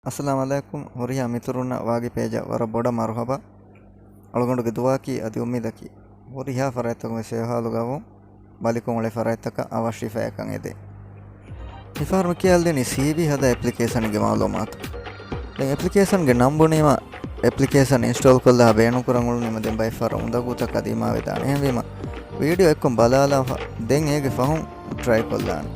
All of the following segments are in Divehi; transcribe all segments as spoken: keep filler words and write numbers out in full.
އައްސަލާމު ޢަލައިކުމް. ހުރިހާ މިތުރުންނަށް ވާގި ޕޭޖަށް ވަރަށް ބޮޑަށް މަރުޙަބާ. އަޅުގަނޑުގެ ދުޢާއަކީ އަދި އުއްމީދަކީ ހުރިހާ ފަރާތްތަކުން ވެސް އެ ޙާލުގަ ވަމުން، ބަލިކޮށް އުޅޭ ފަރާތްތަކަށް އަވަށް ޝިފާއެއްކަން އެދޭ. މިފަހަރު މި ކިޔާލަދެނީ ސީވީ ހަދާ އެޕްލިކޭޝަންގެ މަޢުލޫމާތު. ދެން އެޕްލިކޭޝަންގެ ނަން ބުނީމަ، އެޕްލިކޭޝަން އިންސްޓޯލް ކޮށްލާ ބޭނުންކުރަން އުޅުނީމަ ދެން ބައެއް ފަހަރު އުނދަގޫތަކާ ދިމާވެދާނެ. އެހެންވީމަ، ވީޑިއޯ އެއްކޮށް ބަލާލާފަ ދެން އޭގެ ފަހުން ޓްރައި ކޮށްލާނެ.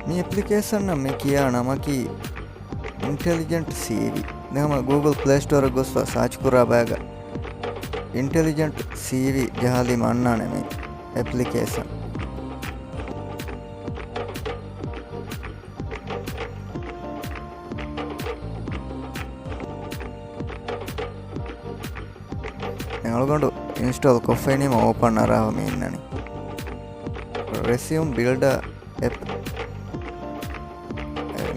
މި އެޕްލިކޭޝަނަށް މި ކިޔާ ނަމަކީ އިންޓެލިޖެންޓް ސީވީ. ދެން ހަމަ ގޫގުލް ޕްލޭ ސްޓޯރަށް ގޮސްފަ ސާޗް ކުރާ ބައިގަ އިންޓެލިޖެންޓް ސީވީ ޖަހާލީމަ އަންނާނެ މި އެޕްލިކޭޝަން. ދެން އަޅުގަނޑު އިންސްޓޯލް ކޮށްފައިނީމަ އޯޕަން އަރާފަ މި އިންނަނީ. ރެސިއުމް ބިލްޑަ އެޕް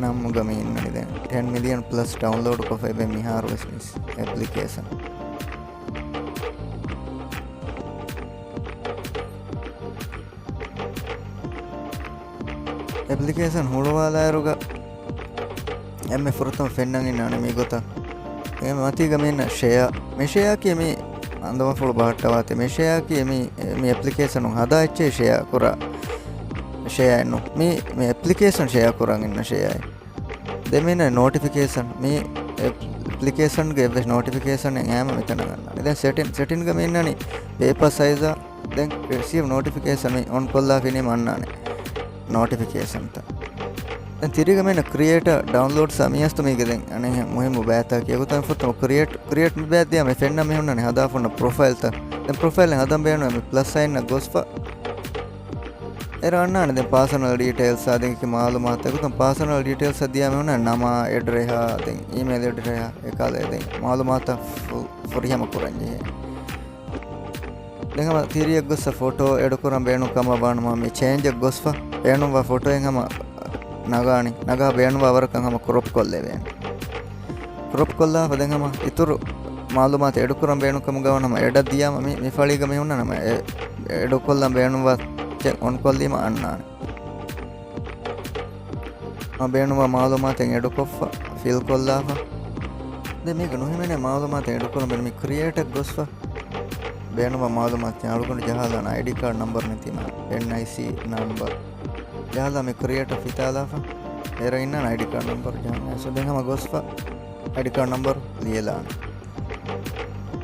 ނަމުގަ މި އިންނަނީ. ދެން ޓެން މިލިއަން ޕްލަސް ޑައުންލޯޑް ކޮށްފައި އެބަ މިހާރު ވެސް މި އެޕްލިކޭޝަން. އެޕްލިކޭޝަން ހުޅުވާލާއިރުގަ އެންމެ ފުރަތަމަ ފެންނަން އިންނާނެ މި ގޮތަށް. އެ މަތީގަ މި އިންނަ ޝެއާ. މި ޝެއާއަކީ މި އަނދަވަންފުޅު ބަހައްޓަވާތި. މި ޝެއާއަކީ މި، މި އެޕްލިކޭޝަނުން ހަދާ އެއްޗެއް ޝެއާ ކުރާ ޝެއާއެއްނު. މި، މި އެޕްލިކޭޝަން ޝެއާ ކުރަން އިންނަ ޝެއާއެއް. ދެން މި އިންނަ ނޯޓިފިކޭޝަން. މި އެޕްލިކޭޝަންގެ އެއްވެސް ނޯޓިފިކޭޝަނެއް އައިމަ މިތަނަށް އަންނާނެ. ދެން ސެޓިން، ސެޓިންގަ މި އިންނަނީ ޕޭޕާ ސައިޒާ. ދެން ރިސީވް ނޯޓިފިކޭޝަން މި އޮން ކޮށްލާފިނީމަ އަންނާނެ ނޯޓިފިކޭޝަންތައް. ދެން ތިރީގަ މި އިންނަ ކްރިއޭޓަ ޑައުންލޯޑްސް މިއަސްތު މީގެ ދެން އަނެއް މުހިއްމު ބައިތަކެއް. އެގޮތަށް ފުރަތަމަ ކްރިއޭޓް، ކްރިއޭޓް މި ބައި ދިޔަ މި ފެންނަ މި ހުންނަނީ ހަދާފަ ހުންނަ ޕްރޮފައިލްތައް. ދެން ޕްރޮފައިލް ހަދަން ބޭނުން މި ޕްލަސް ސައިންއަށް ގޮސްފަ އޭރު އަންނާނެ ދެން ޕާސަނަލް ޑީޓެއިލްސްއާ ދެން މައުލޫމާތު. އެގޮތުން ޕާސަނަލް ޑީޓެއިލްސްއަށް ދިޔާ މި ހުންނަ ނަމާ، އެޑްރެހާ، ދެން އީމެއިލް އެޑްރެހާ، އެކަހަލަ ދެން މައުލޫމާތު ފު-، ފުރިހަމަ ކުރަން ޖެހޭ. ދެން ހަމަ ތިރިއަށް ގޮސްފަ ފޮޓޯ އެޑުކުރަން ބޭނުން ކަމަށް ވާނަމަ މި ޗޭންޖަށް ގޮސްފަ ބޭނުންވާ ފޮޓޯއެއް ހަމަ ނަގާނީ. ނަގާ ބޭނުންވާ ވަރަކަށް ހަމަ ކްރޮޕް ކޮށްލެވޭނެ. ކްރޮޕް ކޮށްލާފަ ދެން ހަމަ އިތުރު މައުލޫމާތު އެޑުކުރަން ބޭނުން ކަމުގަ ވާނަމަ އެޑަށް ދިޔާމަ މި، މި ފަޅީގަ މި ހުންނަނަމަ އެ، އެޑުކޮށްލަން ބޭނުންވާ ޗެކް އޮން ކޮށްލީމަ އަންނާނެ. އަ، ބޭނުންވާ މައުލޫމާތެއް އެޑުކޮށްފަ، ފިލް ކޮށްލާފަ. ދެން މީގަ ނުހިމެނޭ މައުލޫމާތެއް އެޑުކުރަން ބޭނުން މި ކްރިއޭޓަށް ގޮސްފަ. ބޭނުންވާ މައުލޫމާތު އަޅުގަނޑު ޖަހާލާނަ އައިޑީ ކާޑް ނަމްބަރު ނެތީމަ، އެންއައިސީ ނަމްބަރު. ޖަހާލާ މި ކްރިއޭޓަށް ފިތާލާފަ. އޭރަށް އިންނާނަ އައިޑީ ކާޑް ނަމްބަރު ޖަހަން. އައިސް ދެން ހަމަ ގޮސްފަ. އައިޑީ ކާޑް ނަމްބަރު ލިޔެލާނެ.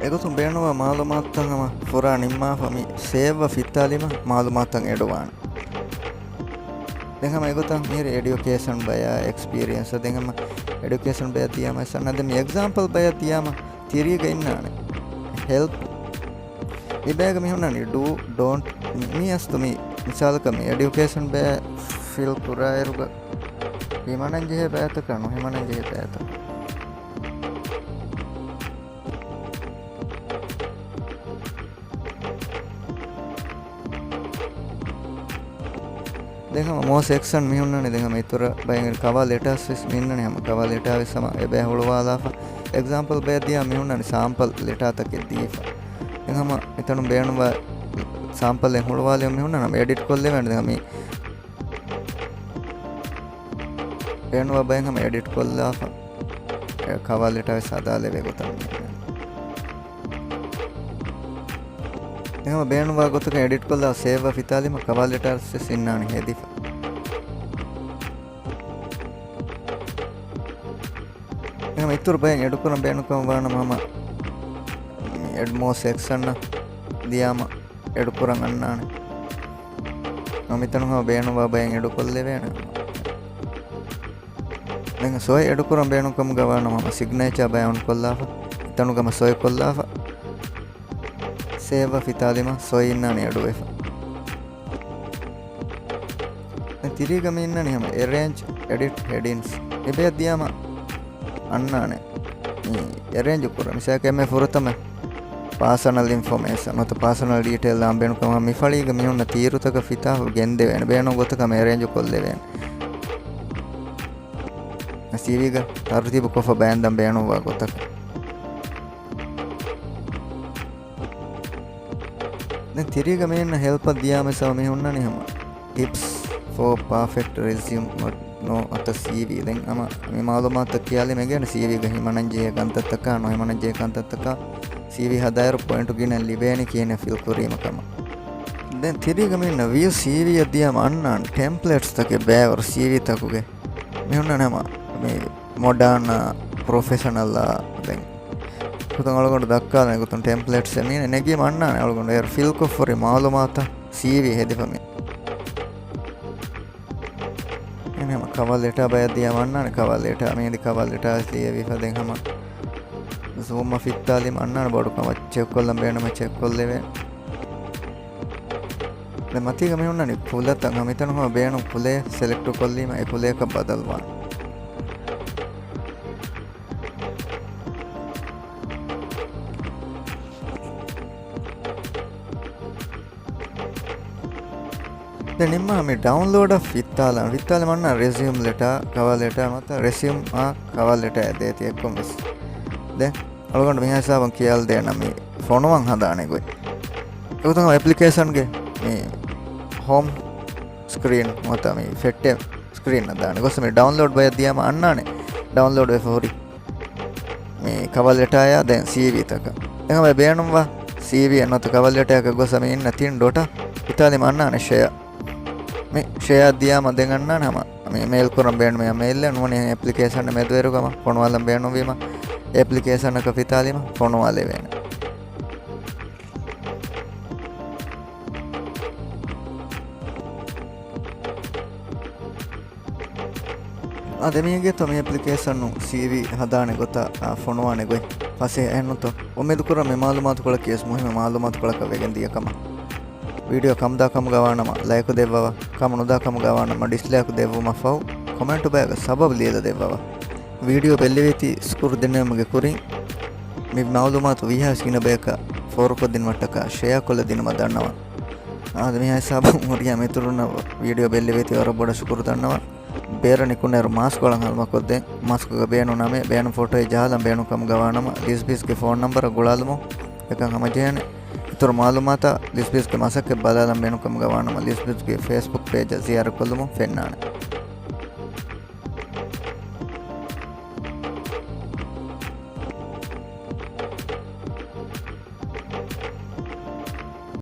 އެގޮތުން ބޭނުންވާ މައުލޫމާތުތައް ހަމަ ފުރާ ނިންމާފަ މި ސޭވްއަށް ފިއްތާލީމަ މައުލޫމާތުތައް އެޑުވާނެ. ދެން ހަމަ އެގޮތަށް މިހިރި އެޑިޔުކޭޝަން ބަޔާ އެކްސްޕީރިއަންސް ދެން ހަމަ އެޑިޔުކޭޝަން ބަޔަށް ދިޔާމަ އަސަން ދެން މި އެގްޒާމްޕަލް ބަޔަށް ދިޔާމަ ތިރީގަ އިންނާނެ ހެލްޕް. މި ބައިގަ މި ހުންނަނީ ޑޫ، ޑޯންޓް. މި، މި އަސްތު މި މިސާލަކަށް މި އެޑިޔުކޭޝަން ބަޔަށް ފިލް ކުރާއިރުގަ ހިމަނަން ޖެހޭ ބައިތަކާ ނުހިމަނަން ޖެހޭ ބައިތައް. ދެން ހަމަ މޯ ސެކްޝަން މި ހުންނަނީ. ދެން ހަމަ އިތުރަށް ބައެއް ކަވާ ލެޓާސް ވެސް މި އިންނަނީ. ހަމަ ކަވާ ލެޓާ ވެސް ހަމަ އެބައި ހުޅުވާލާފަ. އެގްޒާމްޕަލް ބަޔަށް ދިޔާ މި ހުންނަނީ ސާމްޕަލް ލެޓާތަކެއް ދީފަ. ދެން ހަމަ އެތަނުން ބޭނުންވާ ސާމްޕަލް އެއް ހުޅުވާލެވުން މި ހުންނަނީ. ހަމަ އެޑިޓް ކޮށްލެވޭނެ. ދެން ހަމަ މި ބޭނުންވާ ބައެއް ހަމަ އެޑިޓް ކޮށްލާފަ، އެ ކަވާ ލެޓާ ވެސް ހަދާލެވޭ ގޮތަށް މި. އެހެންވެ ބޭނުންވާ ގޮތަކަށް އެޑިޓް ކޮށްލާ ސޭވްއަށް ފިތާލީމަ ކަވާ ލެޓާސް ވެސް އިންނާނެ ހެދިފަ. އެހެންވެ އިތުރު ބައެއް އެޑުކުރަން ބޭނުންކަމަށް ވާނަމަ ހަމަ އެޑް މޯ ސެކްޝަންއަށް ދިޔާމަ އެޑުކުރަން އަންނާނެ. މިތަނު ހަމަ ބޭނުންވާ ބައެއް އެޑުކޮށްލެވޭނެ. ދެން ސޮއި އެޑުކުރަން ބޭނުންކަމުގަ ވާނަމަ ހަމަ ސިގްނޭޗާ ބައި އޮން ކޮށްލާފަ، އެތަނުގަ ހަމަ ސޮއި ކޮށްލާފަ، ސޭވްއަށް ފިތާލީމަ ސޮއި އިންނާނެ އެޑުވެފަ. ދެން ތިރީގަ މި އިންނަނީ ހަމަ އެރޭންޖް އެޑިޓް ހެޑިންސް. މި ބަޔަށް ދިޔާމަ އަންނާނެ މި އެރޭންޖު ކުރަން. މިސާލަކަށް އެންމެ ފުރަތަމަ ޕާސަނަލް އިންފޮމޭޝަން ނުވަތަ ޕާސަނަލް ޑީޓެއިލް އާން ބޭނުންކަމަށް މި ފަޅީގަ މި ހުންނަ ތީރުތަކަށް ފިތާފަ ގެންދެވޭނެ. ބޭނުން ގޮތަކަށް އެރޭންޖު ކޮށްލެވޭނެ. ސީވީގަ ތަރުތީބު ކޮށްފަ ބައިންދަން ބޭނުންވާ ގޮތަކަށް. ދެން ތިރީގަ މީންނަ ހެލްޕަށް ދިޔާމެސް މި ހުންނަނީ ހަމަ ޓިޕްސް ފޯ ޕާފެކްޓް ރެޒިއުމް ނޯ އަތަ ސީވީ. ދެން ހަމަ މި މައުލޫމާތަށް ކިޔާލީމަ އެނގޭނެ ސީވީގަ ހިމަނަންޖެހޭ ކަންތައްތަކާ ނުހިމަނަންޖެހޭ ކަންތައްތަކާ ސީވީ ހަދާއިރު ޕޮއިންޓު ގިނަ ލިބޭނެ ކިހިނެއް ފިލް ކުރީމަ ކަމަށް. ދެން ތިރީގަ މީންނަ ވިއު ސީވީއަށް ދިޔަމަ އަންނާން ޓެމްޕްލޭޓްސްތަކެއް ބައިވަރު ސީވީތަކުގެ މި ހުންނަނީ ހަމަ މި މޮޑާން، ޕްރޮފެޝަނަލް، ދެން ގޮތުން އަޅުގަނޑު ދައްކާލަން ގޮތުން ޓެމްޕްލޭޓްސް މީން ނެގީމަ އަންނާނެ އަޅުގަނޑު އޭރު ފިލްކޮށްފަ ހުރި މައުލޫމާތަށް ސީވީ ހެދިފަ މި. އެހެން ހަމަ ކަވަރ ލެޓާ ބަޔަށް ދިޔަމަ އަންނާނެ ކަވަރ ލެޓާ، މީ ދި ކަވަރ ލެޓާ ލިޔެވިފަ ދެން ހަމަ ޒޫމް ފިއްތާލީމަ އަންނާނެ ބޮޑު ކަމަށް ޗެކްކޮށްލަން ބޭނުމަ ޗެކްކޮށްލެވޭ. ދެން މަތީގަ މި ހުންނަނީ ކުލަތައް ހަމަ މިތަނު ހަމަ ބޭނުން ކުލައެއް ސެލެކްޓު ކޮށްލީމަ އެ ކުލަޔަކަށް ބަދަލުވާނެ. ދެން ނިންމާ މި ޑައުންލޯޑަށް ފިއްތާލަން. ފިއްތާލި މަންނަ ރެޒިއުމް ލެޓާ، ކަވަރ ލެޓާ ނުވަތަ ރެޒިއުމް އާ ކަވަރ ލެޓާ ދޭތި އެއްކޮން ވެސް. ދެން އަޅުގަނޑު މިހާ ހިސާބުން ކިޔާލަދޭނަ މި ފޮނުވަން ހަދާނެ ގޮތް. އެގޮތުން އެޕްލިކޭޝަންގެ މި ހޯމް ސްކްރީން ނުވަތަ މި ފެއްޓޭ ސްކްރީން އަށް ދާނެ ގޮސް މި ޑައުންލޯޑް ބަޔަށް ދިޔަމަ އަންނާނެ ޑައުންލޯޑް ވެފަ ހުރި މި ކަވަރ ލެޓާޔާ ދެން ސީވީތަކަށް. އެހެންވެ ބޭނުންވާ ސީވީއެއް ނުވަތަ ކަވަރ ލެޓާއަކަށް ގޮސް މި އިންނަ ތިން ޑޮޓަށް ހިތާލި މަންނާނެ ޝެއާ. މި ޝެއާ ދިޔާމަ ދެން އަންނާނެ ހަމަ މި މެއިލް ކުރަން ބޭނުމި މެއިލް ނުވަނީ އެޕްލިކޭޝަން މެދުވެރިކަމަށް ފޮނުވާލަން ބޭނުންވީމަ އެޕްލިކޭޝަނަކަށް ފިތާލީމަ ފޮނުވާލެވޭނެ. އާ، ދެމީހެއްގެތޯ މި އެޕްލިކޭޝަނުން ސީވީ ހަދާނެ ގޮތާ، އާ، ފޮނުވާނެ ގޮތް ފަސޭހައެއްނުތޯ؟ އުއްމީދުކުރަން މި މައުލޫމާތުކޮޅަކީ ވެސް މުހިއްމު މައުލޫމާތުކޮޅަކަށް ވެގެން ދިޔަ ކަމަށް. ވީޑިއޯ ކަމުދާ ކަމުގަ ވާނަމަ ލައިކު ދެއްވަވަ، ކަމު ނުދާ ކަމުގަ ވާނަމަ ޑިސްލައިކު ދެއްވުމަށްފަހު، ކޮމެންޓު ބަޔަކަށް ސަބަބު ލިޔެލަ ދެއްވަވަ. ވީޑިއޯ ބެއްލެވޭތީ ޝުކުރު ދެންނެވުމުގެ ކުރިން، މި މައުލޫމާތު ވީހާވެސް ގިނަ ބަޔަކަށް ފޯރުކޮށްދިނުމަށްޓަކާ ޝެއާ ކޮށްލަ ދިނުމަށް ދަންނަވަން. އާދެ، މިހާ ހިސާބުން ހުރިހާ މިތުރުންނަށް ވީޑިއޯ ބެއްލެވޭތީ ވަރަށް ބޮޑަށް ޝުކުރު ދަންނަވަން. ބޭރަށް ނިކުންނައިރު މާސްކޮޅަށް ހަލުމަކޮށްދޭން. މާސްކުގަ ބޭނުން ނަމެއް، ބޭނުން ފޮޓޯއެއް ޖަހާލަން ބޭނުން ކަމުގަ ވާނަމަ، ލިސްބީސްގެ ފޯން ނަމްބަރަށް ގުޅާލުމުން އެކަން ހަމަޖެހޭނެ. އިތުރު މައުލޫމާތާ ލިސްބީސްގެ މަސައްކަތް ބަލާލަން ބޭނުން ކަމުގަ ވާނަމަ، ލިސްބީސްގެ ފޭސްބުކް ޕޭޖަށް ޒިޔާރަތްކޮށްލުމުން ފެންނާނެ.